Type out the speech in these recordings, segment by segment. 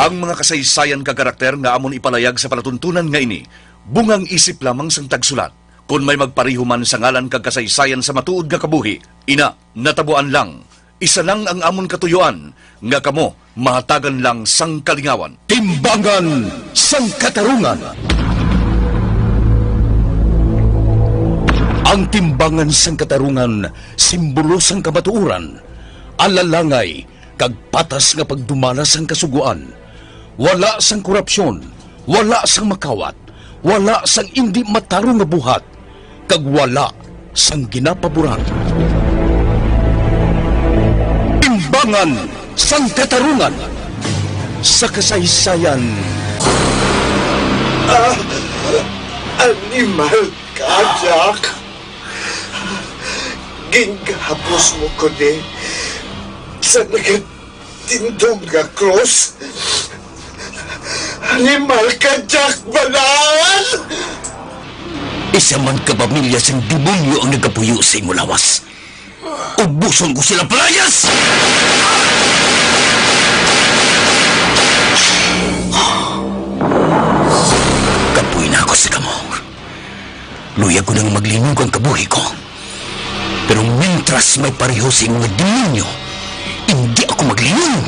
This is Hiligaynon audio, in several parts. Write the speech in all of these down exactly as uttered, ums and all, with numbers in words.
Ang mga kasaysayan kag karakter nga amon ipalayag sa palatuntunan nga ini, bungang isip lamang sang tagsulat. Kon may magpareho man sa ngalan kag kasaysayan sa matuod nga kabuhi, ina, natabuan lang. Isa lang ang amon katuyoan, nga kamo mahatagan lang sang kalingawan. Timbangan sang Katarungan. Ang timbangan sang katarungan, simbolo sang kamatuoran, alalangay, kag patas nga pagdumala sang Kasugoan. Wala sang korupsyon, wala sang makawat, wala sang indi matarong nga buhat, kag wala sang ginapaboran. Timbangan sang Katarungan sa kasaysayan. Ah, animal ka, Jack. Gingahapos mo ko ni sa nagatindog nga krus. Animal ka, Jack Balaan! Isa man ka pamilya sang demonyo ang nagapuyo sa imo lawas. Ubuson ko sila, palayas! Kapoy na ako sa kamo. Luyag ko nang maglinog ang kabuhi ko. Pero mintras may pareho sa imo nga demonyo, indi ako maglinog.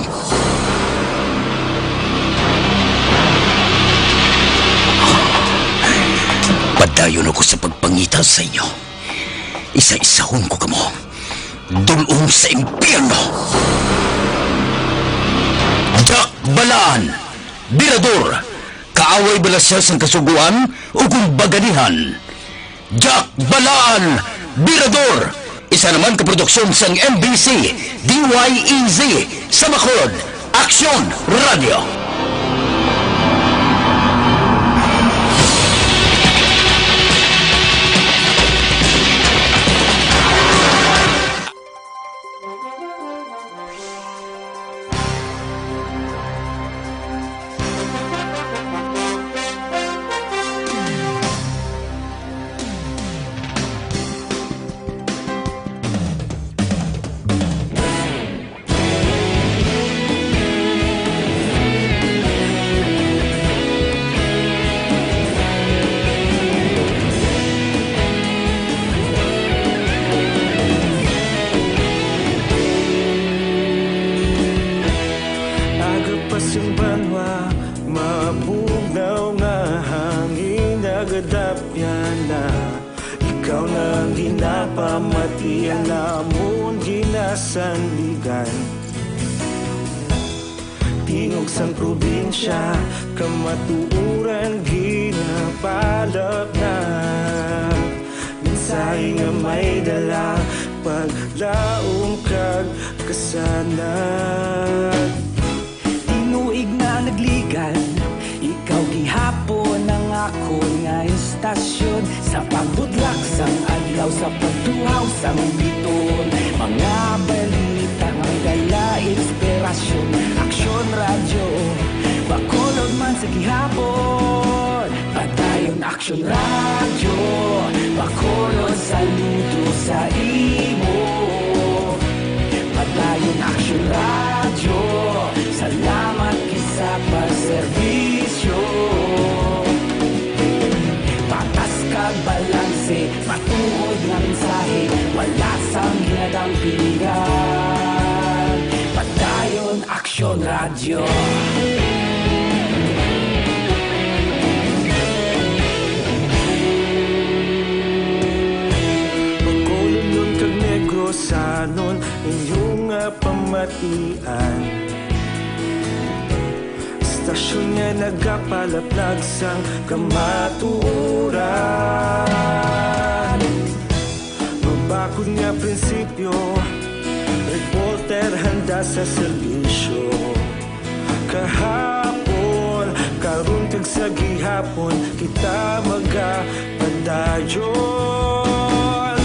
Padayon ako sa pagpangita sa inyo. Isa-isahon ko kamo. Dul-ong sa impyerno. Jack Balaan, Birador, kaaway bala sia sang Kasugoan o kon baganihan? Jack Balaan, Birador, isa naman ka produksyon sang M B C, D Y E Z, sa Bacolod, Aksyon Radio. Aga pa sing banwa, mabugnaw nga hangin nagadapyan na. Ikaw na ang ginapamati, ang amon ginasandigan. Tingog sang probinsya, kamatuoran ginapalapnag. Mensahe nga may dala, paglaom kag kasanag. Tinuig na nagligan, ikaw gihapon ang akon nga istasyon. Sa pagbutlak sang adlaw, sa pagtuhaw sang biton, mga balita nga may dala inspirasyon. Aksyon Radyo, Bacolod man sa gihapon. Padayon Aksyon Radyo, Bacolod, saludo sa imo. Padayon Aksyon Radyo, salamat gid sa pagserbisyo. Patas kag balanse, matuod nga mensahe, wala sang ginadampingan. Padayon Aksyon Radyo. Bacolodnon kag Negrosanon, inyo nga pamatian. Istasyon nga nagapalaplag sang kamatuoran. Mabakod nga prinsipyo, reporter handa sa serbisyo. Kahapon, karon kag sa gihapon, kita magapadayon.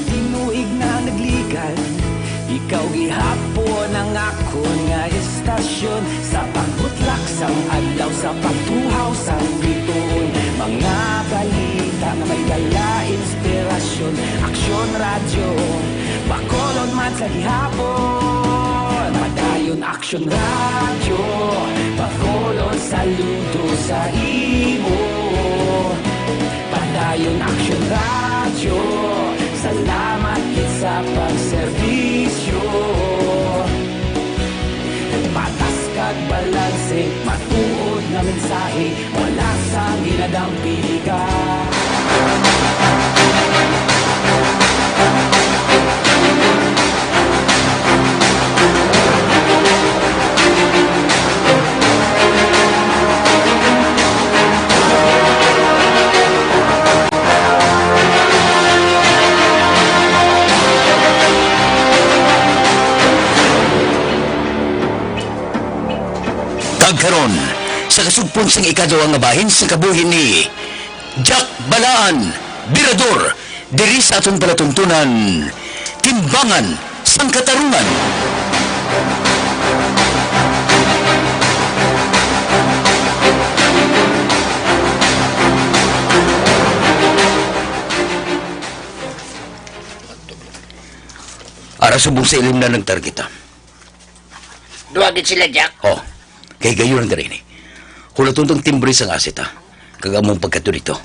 Tinuig na nagligan, ikaw gihapon ang akon nga istasyon. Sa pagbutlak sang adlaw, sa pagtuhaw sang bituon, mga balita nga may dala inspirasyon. Aksyon Radyo, Bacolod man sa gihapon. Padayon Aksyon Radyo, Bacolod. Saludo sa imo, Padayon Action Radyo. Salamat gid sa pagserbisyo. Patas kag balanse, matuod nga mensahe, wala sang ginadang pilika. Kag karon, sa kasugpon sang ikaduha nga bahin sang kabuhi ni Jack Balaan, Birador, diri sa aton palatuntunan, Timbangan sang Katarungan. Ara subong sa ilim na nagtargeta. Duha gid sila, Jack. Oh, kay gayon ang diri ni. Hulaton tong timbre sang asset, ha, kag among pagkadto dito.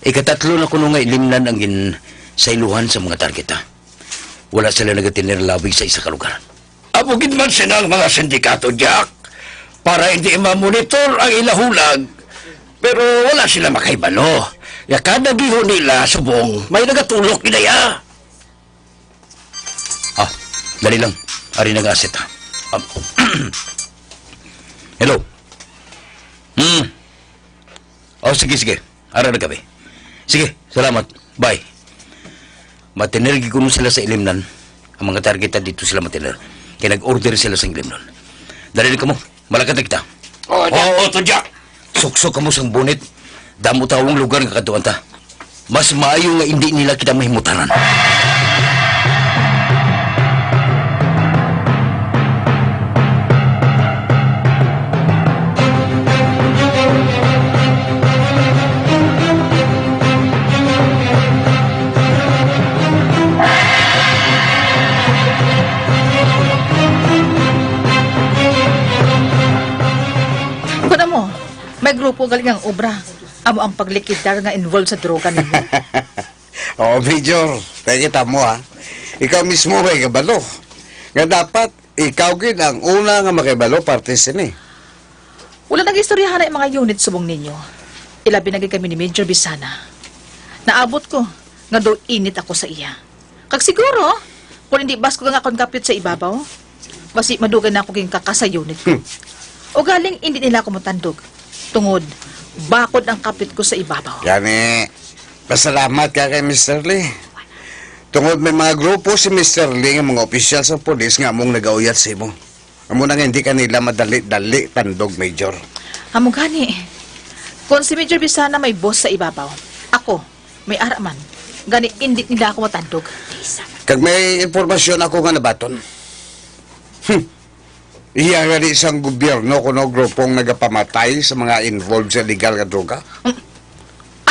Ikatatlo na kuno nga ilimnan ang ginsayluhan sa mga target, ha. Wala sila nagatener labig sa isa ka lugar. Amo gid man sina ang mga sindikato, Jack, para hindi ma-monitor ang ila hulag. Pero wala sila makahibalo. Ya kada giho nila subong may nagatulok gid, ya. Ah, dali lang. Ari na nga asset, ha. Ah, hello. Hmm. Oh, sige, sige. Ara na kami. Sige, salamat. Bye. Matiner gid kuno sila sa ilimnan. Ang mga target dito sila matiner. Kaya nag-order sila sa ilimnan. Dali na kamo. Malakad na kita. Oo, Jack. Oo, to, Jack. Suksok kamo sang bonnet. Damo tawong lugar nga kaduan ta. Mas maayo nga hindi nila kita mahimutanan. Kuno mo, may grupo galing ang obra. Amo ang paglikidar nga involved sa droga ninyo. Oo, Major. Kaya kita mo, ha. Ikaw mismo may kabalo. Nga dapat, ikaw gid ang una nga makibalo parte sini. Wala nag-istoryahan ang mga unit subong ninyo. Ilabi na gid kami ni Major Bisana. Naabot ko nga daw init ako sa iya. Kag siguro, kung hindi basko nga akon kapit sa ibabaw, basi madugay na ako ginkaka sa unit ko. Hmm. Ugaling hindi nila ako matandog. Tungod, bakod ang kapit ko sa ibabaw. Gani, pasalamat ka kay Mister Lee. Tungod may mga grupo si Mister Lee nga mga opisyal sa pulis nga among nagauyat sa imo. Amo na nga hindi ka nila madali-dali tandog, Major. Amo gani. Kung si Major Bisana may boss sa ibabaw, ako, may ara man. Gani, hindi nila ako matandog. Kag may impormasyon ako nga nabaton. Hmm. Iya gani sang gobyerno kuno grupong nagapamatay sa mga involved sa illegal nga droga. Mm.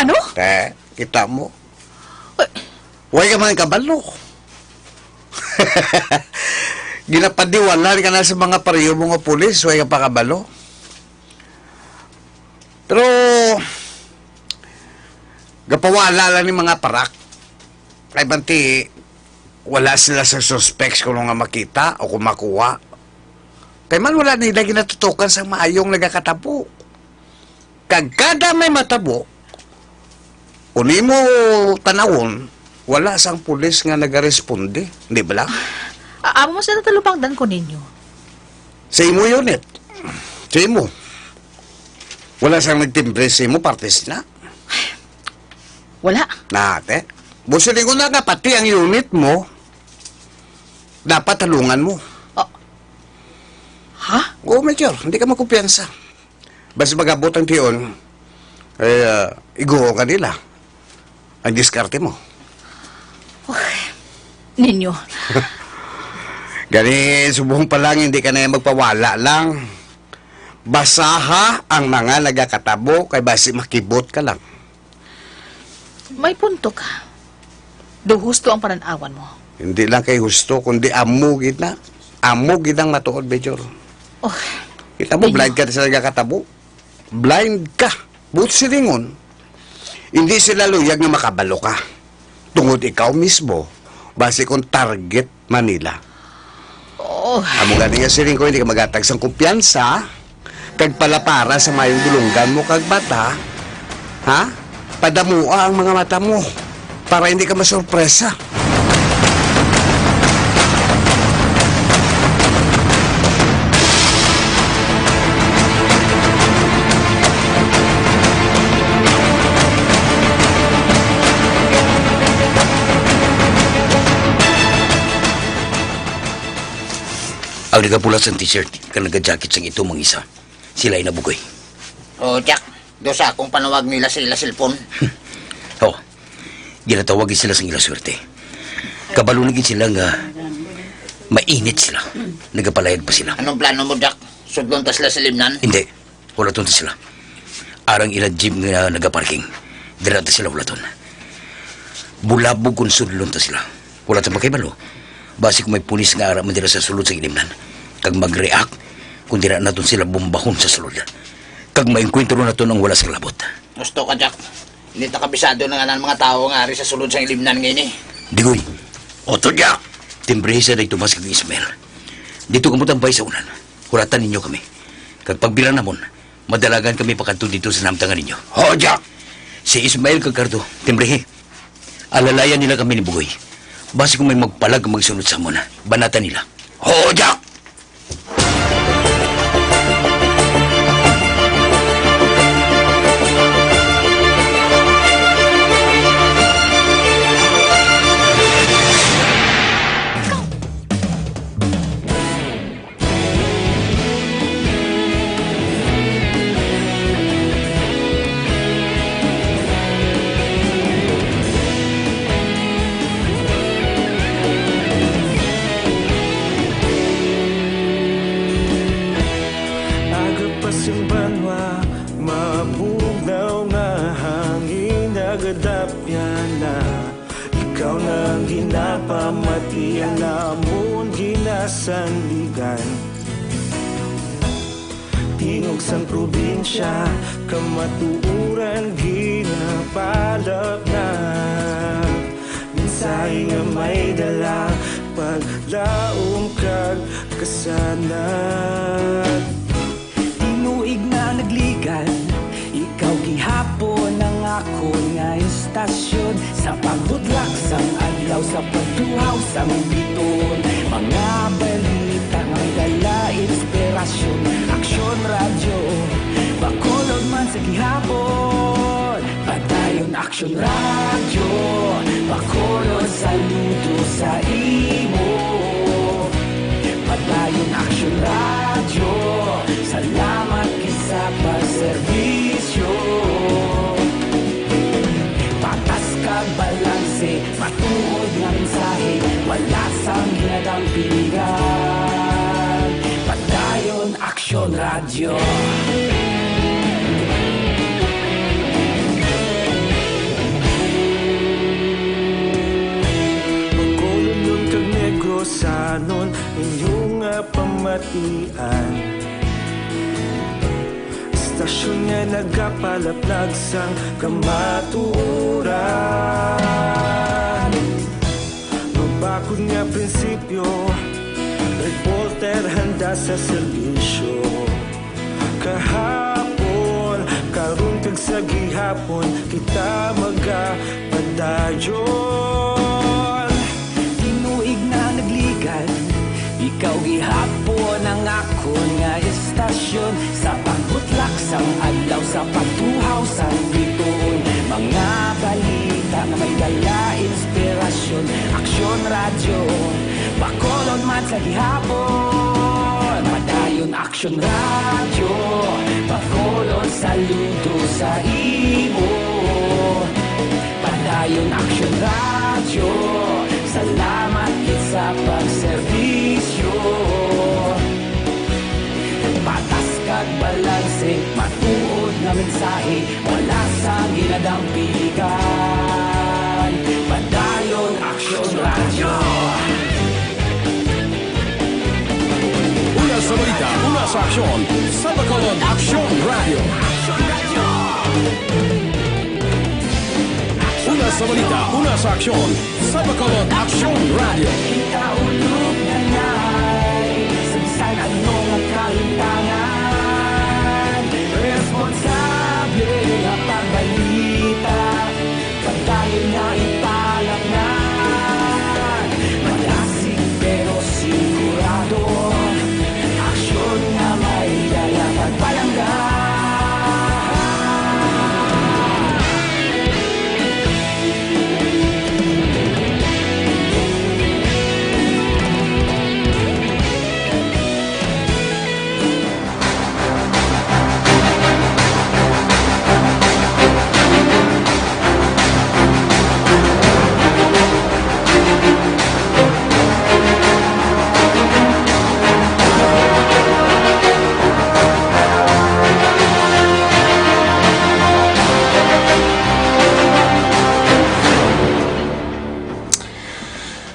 Ano? Eh, kita mo. Uy. Way ka man kabalo. Ginapadiwalan ka na sa mga pareho mo nga pulis, way ka pa kabalo. Pero, gapawala lang ni mga parak. Kay banti, wala sila sa suspects kuno nga makita o kung makuha. Kay man wala nila ginatutukan sa maayong nagakatabo. Kag kada may matabo, kung imo tanawon, wala sang pulis nga nagaresponde, di ba lang? A-, amo mo sila talupangdan ko ninyo. Sa imo unit. Sa imo. Wala sang nagtimbre sa imo parte sina? Wala. Nate. Busilingon na nga pati ang unit mo, dapat talungan mo. Oh. Ha? Oo, Major. Hindi ka magkumpiyansa. Basta mag-abot ang tion, eh, ah, iguo ka nila. Ang diskarte mo. Uy, ninyo. Gani, subong pa lang, hindi ka na magpawala lang. Basaha ang mga nagakatabo kay basi makibot ka lang. May punto ka. Do husto ang panan-awan mo. Hindi lang kay husto, kundi amo gid na. Amo gid ang matuod, Major. Oh, Kita mo, Ay, blind ka na sa nagakatabo. Blind ka. Buot silingon, hindi sila luyag nga makabalo ka. Tungod ikaw mismo, basi kung target man nila. Oh. Amo gani nga siling ko, hindi ka maghatag sang kumpiyansa kag palapara sa mayong dulonggan mo kag mata, ha? Padamua ang mga mata mo para hindi ka masurpresa. Ang nagapula sang t-shirt kag nagajacket sang itom ang isa. Sila ina, Bugoy. Oh, Jack. Do sa akong panawag nila sa ila cellphone. Oh, ginatawag gid sila sang ila swerte. Kabalo na gid sila nga mainit sila. Nagapalayad pa sila. Anong plano mo, Jack? Sudlon ta sila sa Limnan? Hindi. Hulaton ta sila. Arang ila jeep nga nagaparking. Dira ta sila hulaton. Bulabog kon sudlon ta sila. Wala ta makahibalo. Basi kung may pulis nga ara man dira sa sulod sa Limnan, kag mag-react kung dira naton sila bombahon sa sulod, kag maengkwentro naton ang wala sa labot. Gusto ka, Jack? Hindi ta kabisado na nga ang mga tawo nga ari sa sulod sa Limnan nga ini. Digoy. Oto, Jack. Timbrihi sa Day Tomas kag Ismael. Dito kamo tambay sa unan. Hulatan ninyo kami. Kag pagbira namon, madalagan kami pakadto dito sa namtangan ninyo. Ho, Jack! Si Ismael kag Cardo, timbrihi. Alalayan nila kami ni Bugoy. Basi kung may magpalag magsunod sa amon, banatan nila. Ho, Jack! Aga pa sing banwa, mabugnaw nga hangin nagadapyan na. Ikaw na ang ginapamati, ang amon ginasandigan. Tingog sang probinsya, kamatuoran ginapalapnap. Mensahe nga may dala, paglaom kag kasanag. Tinuig na nagligan, ikaw gihapon ang akon nga istasyon. Sa pagbudlak sang adlaw, sa pagtuhaw sang bituon, mga balita nga may dala inspirasyon. Aksyon Radyo, Bacolod man sa gihapon. Padayon Aksyon Radyo, Bacolod, saludo sa imo. Padayon Aksyon Radyo, salamat gid sa pagserbisyo. Patas kag balanse, matuod nga mensahe, wala sang ginadampingan. Padayon Aksyon Radyo. Bacolod kag Negrosanon, inyo nga pamatian. Istasyon nga nagapalaplag sang kamatuoran. Mabakod nga prinsipyo, reporter handa sa serbisyo. Kahapon, karon kag sa gihapon, kita magapadayon. Tinuig na nagligan, ikaw gihapon ang akon nga istasyon. Sa pagbutlak sang adlaw, sa pagtuhaw sang bituon, mga balita nga may dala inspirasyon. Aksyon Radyo, Bacolod man sa gihapon. Padayon Aksyon Radyo, Bacolod, saludo sa imo. Padayon Aksyon Radyo, salamat gid sa pagserbisyo. Patas kag balanse, matuod nga mensahe, wala sang ginadampingan. Padayon Aksyon Radyo. Una sa balita, una Aksyon sa Bacolod, Aksyon Radio. Una sa balita, una sa aksyon sa Bacolod, Aksyon Radio. Ikaulog na ngay, sabisan ano ang kalintangan. Responsable nga pagbalita, pagdali nga ipalapnan. Malasig pero sigurado, aksyon nga may dala pagpalangga.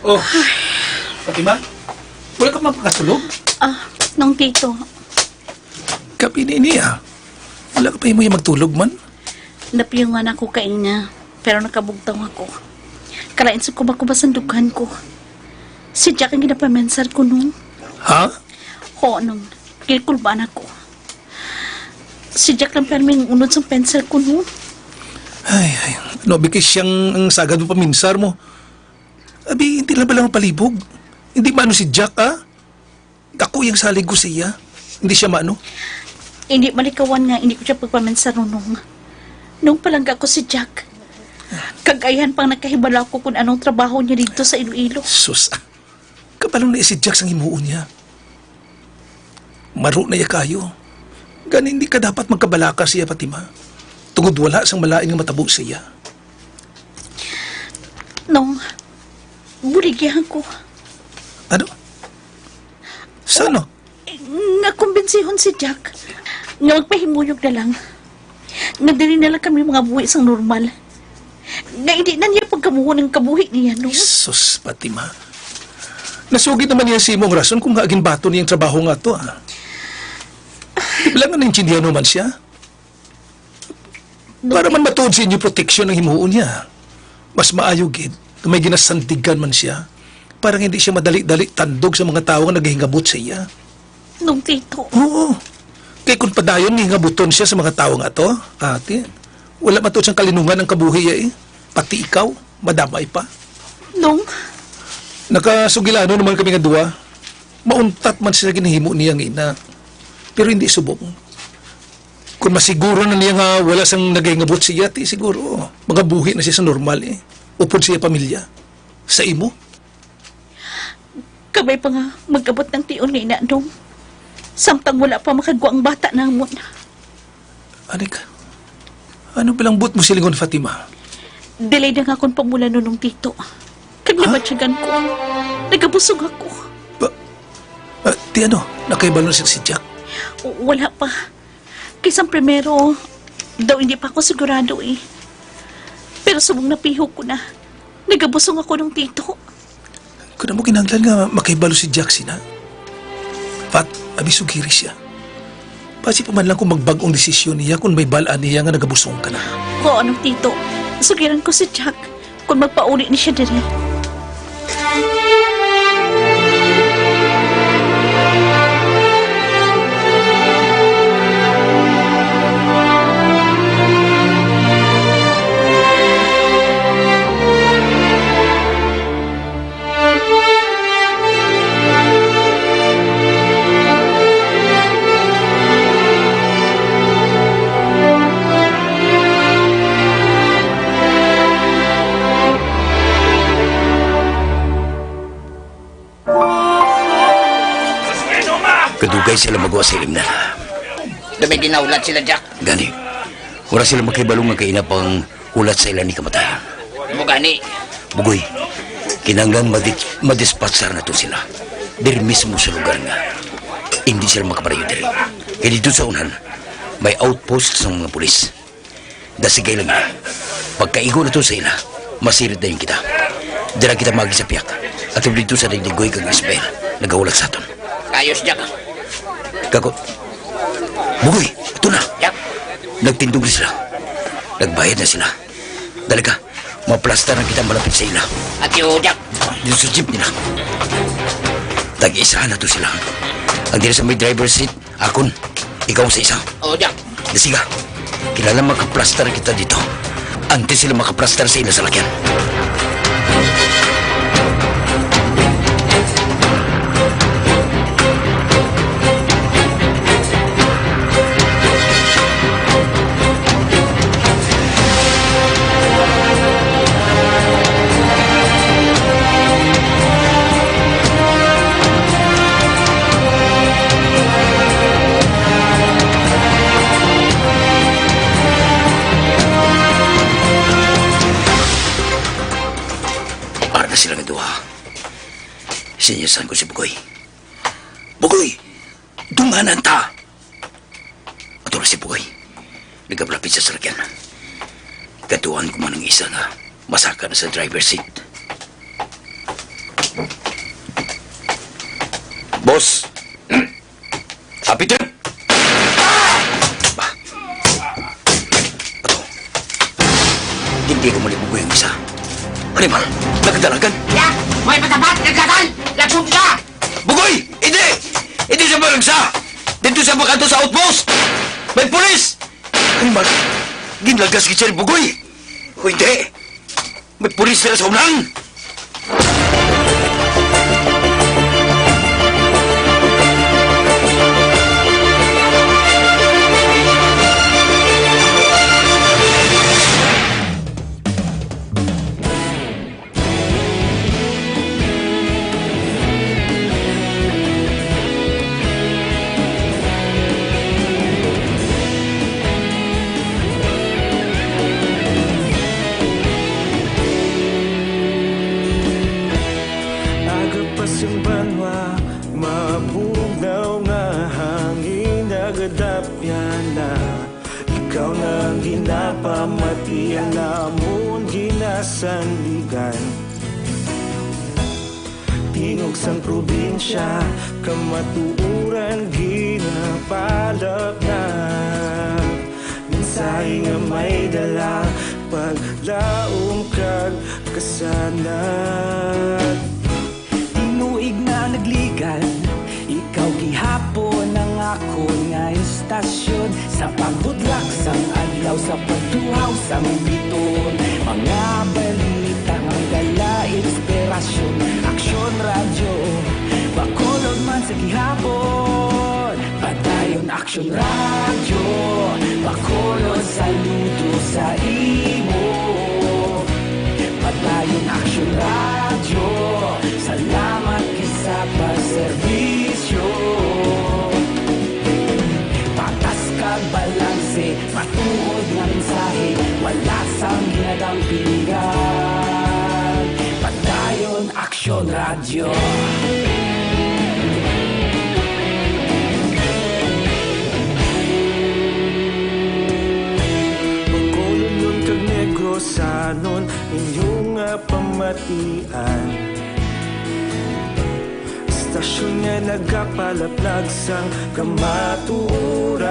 Oh, Fatima? Wala ka man pakasulog? Ah, Nong Tito. Gabi na ini, ah. Wala ka pa himuya magtulog man? Napiyungan ako kaina, pero nakabugtaw ako. Kalain sa kubakubas ang dughan ko. Si Jack ang ginapamensar ko, Nong. Ha? Oo, Nong. Ginkulbaan ako. Si Jack lang permi ang unod sang pensar ko, Nong. Ay, ay. Ano, abi kay siya ang sagad mo paminsar mo? Abi, hindi lang bala mapalibog. Hindi mano si Jack, ah. Ako yung salig ko siya. Hindi siya mano. Hindi malikawan nga hindi ko siya pagpamensar, Nong. Nung palangga ko si Jack, kag ayhan pang nakahibalo ako kung anong trabaho niya dito sa Iloilo. Sus, ah. Kabalo na si Jack sang himuon niya. Maro na iya kayo. Gani, hindi ka dapat magkabalaka siya, Fatima. Tungod wala sang malain nga matabo siya. Nong, buligihan ko. Ano? Sa ano? Nga kumbensihon si Jack nga magpahimuyog na lang. Nga diri na lang kami mga buhi sang normal. Nga hindi na niya pagkamuhon ang kabuhi niya, no? Jesus, Fatima. Nasugid naman niya sa imong rason kung nga ginbaton niya ang trabaho nga to, ah. Di ba lang nga naintindihan naman siya? Para man matuod sa inyo proteksyon ang himuon niya, mas maayo gid nga may ginasandigan man siya, para nga hindi siya madali-dali tandog sa mga tawo nga nagahingabot sa iya. Nong Tito. Oo. Kay kung padayon nga hingabuton siya sa mga tawo nga to, ate, wala matuod sang kalinungan ang kabuhi, eh. Pati ikaw, madamay pa. Nong? Nakasugilanon naman kami nga duwa. Mauntat man siya sa ginahimo niya nga ina. Pero hindi subong. Kung masiguro na niya nga wala sang nagahingabot sa iya, ti siguro, magabuhi na siya sa normal, eh. Upod sa iya pamilya. Sa imo. Kabay pa nga mag-abot ang tion nga ina, Nong. Samtang wala pa makagwa ang bata namon. Anik, ano ba lang buot mo silingon, Fatima? Delayed ang akon pamula, Nong Tito. Kag Ha? nabatyagan ko. Nagabusog ako. Ba, ah, ti ano, nakahibalo na sila si Jack? W- Wala pa. Kay sang primero, daw hindi pa ako sigurado eh. Pero subong napihog ko na. Nagabusog ako, Nong Tito. Kung amo kinahanglan nga makahibalo si Jack sina. Fat, abi sugiri siya. Basi pa man lang kung magbag-ong desisyon niya kung may bal-an niya nga nagabusong ka na. Oo, Nong Tito. Sugiran ko si Jack kung magpauli ni siya diri. Kadugay sila magwa sa ilimnan. Daw may ginahulat sila, Jack. Gani, wala sila makahibalo nga kaina pang hulat sa ila ni kamatayon. Amo gani. Bugoy, kinahanglan madi-, madispatchar nato sila diri mismo sa lugar nga hindi sila makapadayon diri. Kay dito sa unahan, may outpost sang mga pulis. Dasigay lang. Pagkaigo nato sa ila, masirit dayon kita. Dira kita magi sa piyak. At dito sa Digdigoy kag Isabel, nagahulat sa aton. Ayos, Jack. Kako, Bugoy, ito na. Yap. Nagtindog na sila. Nagbayad na sila. Dali ka, maplastar na kita malapit sa ila. Ati, o, Jack. Dito sa jeep nila. Tag-isa na to sila. Ang diri sa may driver's seat, akon. Ikaw sa isa. O, Jack. Sige, kilala makaplastar kita dito. Antes sila makaplastar sa ila salakyan. Para na sila nga duha. Sinyasan ko si Bugoy. Bugoy! Dunganan ta! Ato na si Bugoy. Nagapalapit sa salakyan. Katuan ko man ang isa nga masaka na sa driver's seat. Boss! Happy trip! Ba? Ato. Hindi ko malibugoy ang isa. Ano ba? Nagdalagan? Ya! May patapat! Nagkatan! Lagsong ka! Bugoy! Hindi! Hindi siya maragsa! Dito siya makanto sa outpost! May pulis! Ay, mag-, ginlagas gid siya ni Bugoy! O hindi! May pulis sila sa unahan! Aga pa sing banwa, mabugnaw nga hangin, nagadapyan na. Ikaw na ang ginapamati, ang amon ginasandigan. Tingog sang probinsya, kamatuoran ginapalapnag. Mensahe nga may dala, paglaom kag kasanag. Tinuig na nagligan, ikaw gihapon ang akon nga istasyon. Sa pagbutlak sang adlaw, sa pagtuhaw sang bituon, mga balita nga may dala inspirasyon. Aksyon Radyo, Bacolod man sa gihapon. Padayon Aksyon Radyo, Bacolod, saludo sa imo. Padayon Aksyon Radyo, salamat gid sa pagserbisyo. Patas kag balanse, matuod nga mensahe, wala sang ginadampingan. Padayon Aksyon Radyo. Bacolodnon kag Negrosanon, inyo nga pamatian. Istasyon nga nagapalaplag sang kamatuoran.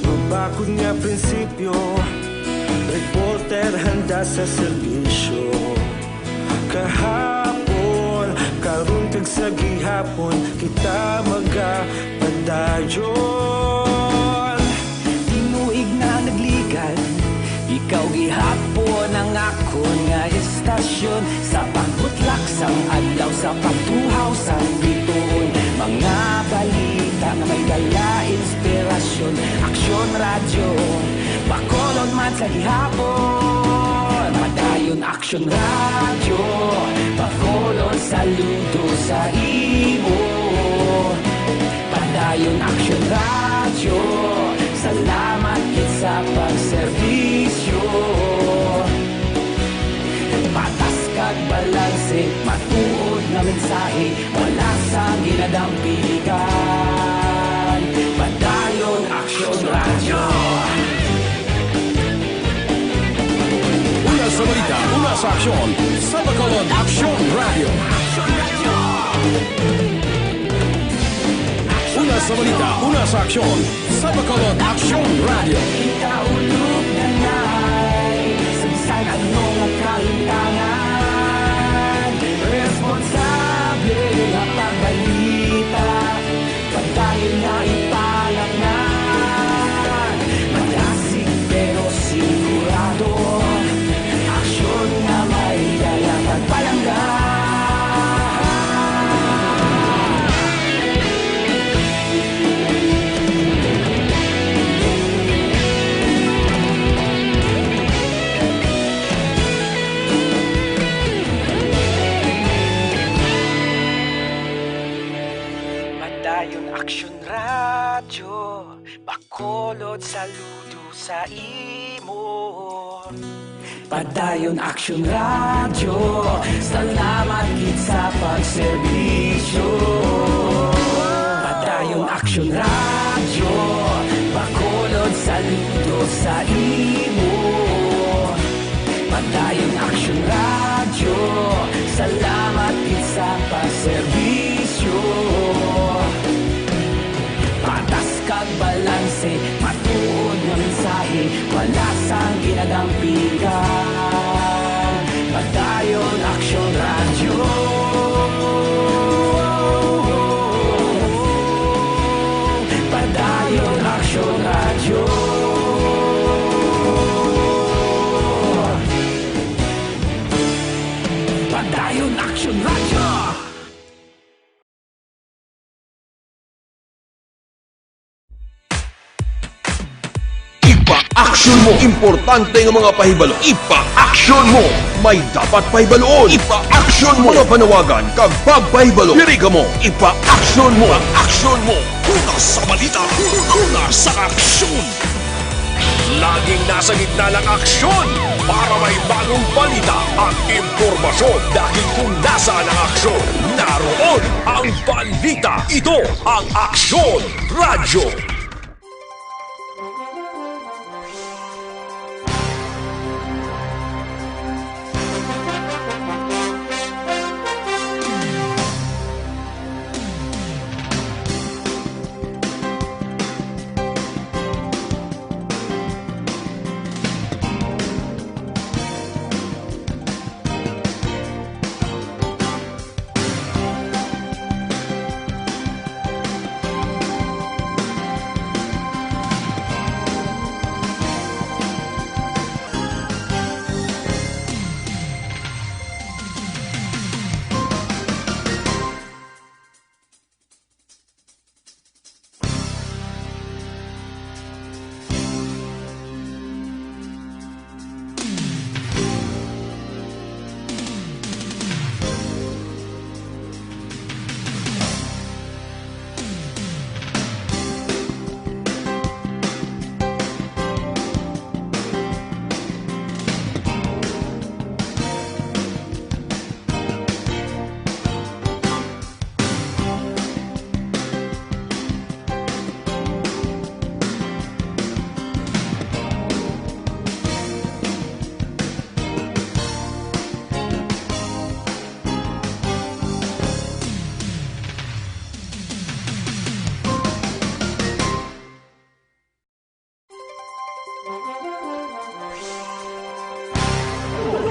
Mabakod nga prinsipyo, reporter handa sa serbisyo. Kahapon, karon kag sa gihapon, kita magapadayon. Tinuig na nagligan, ikaw gihapon ang akon nga istasyon. Sa pagbutlak sang adlaw, sa pagtuhaw sang bituon, mga balita nga may dala inspirasyon. Aksyon Radyo, Bacolod man sa gihapon. Padayon Aksyon Radyo, Bacolod, saludo sa imo. Padayon Aksyon Radyo, salamat gid sa pagserbisyo. Patas kag balanse, matuod nga mensahe, wala sang ginadampingan. Padayon Aksyon Radyo. Una sa balita, una sa aksyon, sa Bacolod Aksyon Radyo. Aksyon Radyo. Una Sa balita, una sa aksyon, sa Bacolod Aksyon Radio. Kita ulog na ngay, sa bisan ano nga kalintangan, responsable nga pagbalita, padayon nga ipalatnan. Malasig pero sigurado, aksyon nga may dala kag palangga. Padayon Aksyon Radyo, Bacolod, saludo sa imo. Padayon Aksyon Radyo, salamat gid sa pagserbisyo. Padayon Aksyon Radyo, Bacolod, saludo sa imo. Padayon Aksyon Radyo, salamat gid sa pagserbisyo. Patas kag balanse, matuod nga mensahe, wala sang ginadampigan. Padayon Aksyon Radyo. Padayon Aksyon Radyo. Padayon Aksyon Radyo. Ipa-action mo. Importante nga mga pahibalo. Ipa-action mo. May dapat pahibaluon. Ipa-action mo. Mga panawagan kag pagpahibalo. Diri kamo. Ipa-action mo. Ipa-action mo. Una sa balita. Una sa aksyon. Laging nasa gitna ng aksyon para may bagong balita at impormasyon. Dahil kung nasaan ang aksyon, naroon ang balita. Ito ang Aksyon Radyo.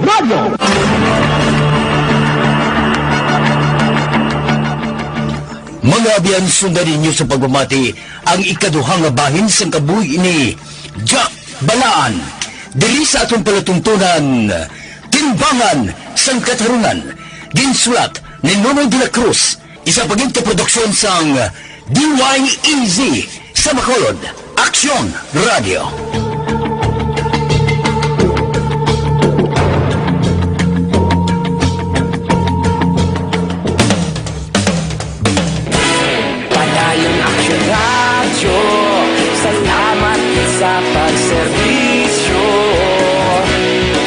Radyo. Mga abyan, sundan ninyo sa pagpamati ang ikaduha nga bahin sang kabuhi ni Jack Balaan. Diri sa aton palatuntunan, Timbangan sang Katarungan, ginsulat ni Nonoy de la Cruz, isa paginta produksyon sang D Y E Z sa Bacolod, Aksyon Radio.